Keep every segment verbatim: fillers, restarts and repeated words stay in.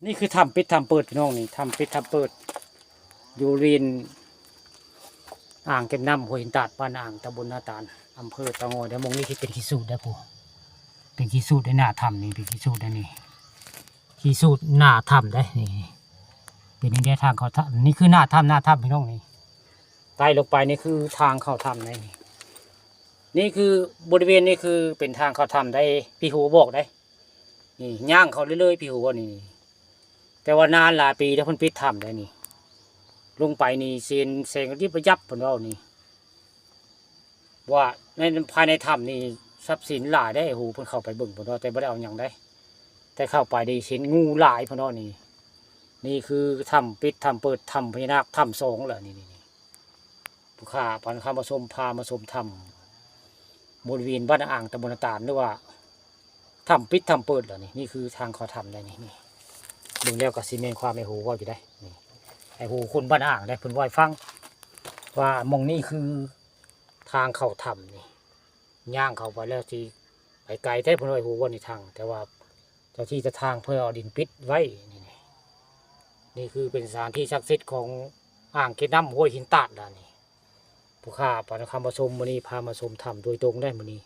นี่คือถ้ำปิดถ้ำเปิดพี่น้องนี่ ถ้ำปิดถ้ำเปิด อยู่บริเวณอ่างเก็บน้ำห้วยหินตาด บ้านอ่าง ตำบลนาตาล อำเภอเต่างอย เด้อ หม่องนี้ที่เป็นขี้สูดเด้อ ผู้ เป็นขี้สูดในหน้าถ้ำนี่ เป็นขี้สูดในนี่ ขี้สูดหน้าถ้ำเด้อ นี่ เป็นนี่เด้อ ทางเข้าถ้ำ นี่คือหน้าถ้ำ หน้าถ้ำพี่น้องนี่ ไต่ลงไปนี่คือทางเข้าถ้ำในนี่ นี่คือบริเวณนี่คือเป็นทางเข้าถ้ำได้ พี่ฮูบอกได้ นี่ย่างเข้าเรื่อยๆ พี่ฮูว่านี่ แต่ว่านานหลายปีแล้วเพิ่นปิดถ้ำได้นี่ ลงไปนี่เสียนแสงระยิบระยับเพิ่นเว้านี่ ว่าในภายในถ้ำนี่ทรัพย์สินหลายได้ ฮูเพิ่นเข้าไปเบิ่งเพิ่นเว้า แต่บ่ได้เอาหยังได้ แต่เข้าไปได้เห็นงูหลายเพิ่นเว้านี่ นี่คือถ้ำปิดถ้ำเปิด ถ้ำพญานาค ถ้ำสองแหละนี่ นี่ นี่ ผู้ข้าปานคำมาชม พามาชมถ้ำบริเวณบ้านอ่าง ตำบลนาตาล หรือว่าถ้ำปิดถ้ำเปิดแหละนี่ นี่คือทางเข้าถ้ำได้นี่ นี่ เบิ่งแล้วก็สิแม่นความไอ้ฮูเว้าอยู่ได้นี่ ไอ้ฮูคนบ้านอ่างได้เพิ่นเว้าให้ฟัง ว่าหม่องนี้คือทางเข้าถ้ำนี่ ย่างเข้าไปแล้วสิไปไกลแท้เพิ่นว่าไอ้ฮูเว้าในทาง แต่ว่าเจ้าที่เจ้าทางเพิ่นเอาดินปิดไว้นี่ นี่ นี่คือเป็นสถานที่ศักดิ์สิทธิ์ของอ่างเก็บน้ำห้วยหินตาดล่ะนี่ ผู้ข้าปานคำมาชมมื้อนี้ พามาชมถ้ำโดยตรงได้มื้อนี้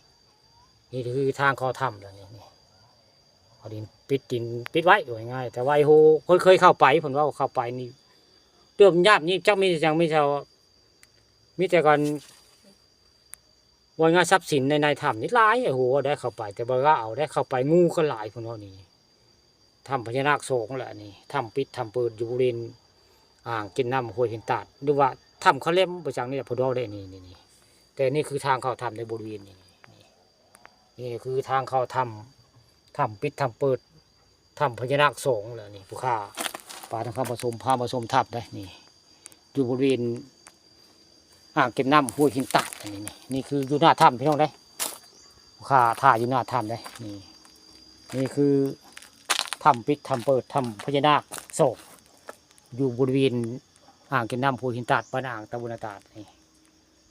นี่คือทางเข้าถ้ำล่ะนี่ นี่ เอาดินปิดดินปิดไว้ว่าง่ายๆ แต่ว่าไอ้ฮูเพิ่นเคยเข้าไป เพิ่นว่าเข้าไปนี่ เรื่องยากนี่จักมีแต่หยัง มีแต่ มีแต่การ ว่าง่ายทรัพย์สินใน ในถ้ำนี่หลาย ไอ้ฮูได้เข้าไป แต่บ่กล้าเอาได้เข้าไป งูก็หลายเพิ่นว่านี่ ถ้ำพญานาคสองแหละนี่ ถ้ำปิดถ้ำเปิดอยู่บริเวณอ่างเก็บน้ำห้วยหินตาด หรือว่าถ้ำเขาแหลมไปจังนี่แหละเพิ่นเว้าได้นี่ นี่ นี่ แต่นี่คือทางเข้าถ้ำในบริเวณนี้ นี่ นี่คือทางเข้าถ้ำ ถ้ำปิดถ้ำเปิด ถ้ำพญานาคสองแหละนี่ ผู้ข้าปานคำมาชม พามาชมถ้ำได้นี่ อยู่บริเวณอ่างเก็บน้ำห้วยหินตาด อันนี้นี่ นี่คืออยู่หน้าถ้ำพี่น้องเด้อ ผู้ข้าถ่ายอยู่หน้าถ้ำเด้อ นี่ นี่คือถ้ำปิดถ้ำเปิด ถ้ำพญานาคสอง อยู่บริเวณอ่างเก็บน้ำห้วยหินตาด บ้านอ่าง ตำบลนาตาด นี่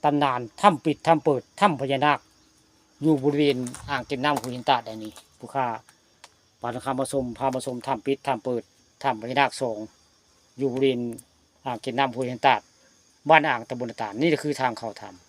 ตำนานถ้ำปิดถ้ำเปิด ถ้ำพญานาค อยู่บริเวณอ่างเก็บน้ำห้วยหินตาด อันนี้ ผู้ข้าปานคำมาชม พามาชมถ้ำปิดถ้ำเปิด ถ้ำพญานาคสอง อยู่บริเวณอ่างเก็บน้ำห้วยหินตาด บ้านอ่าง ตำบลนาตาล นี่ก็คือทางเข้าถ้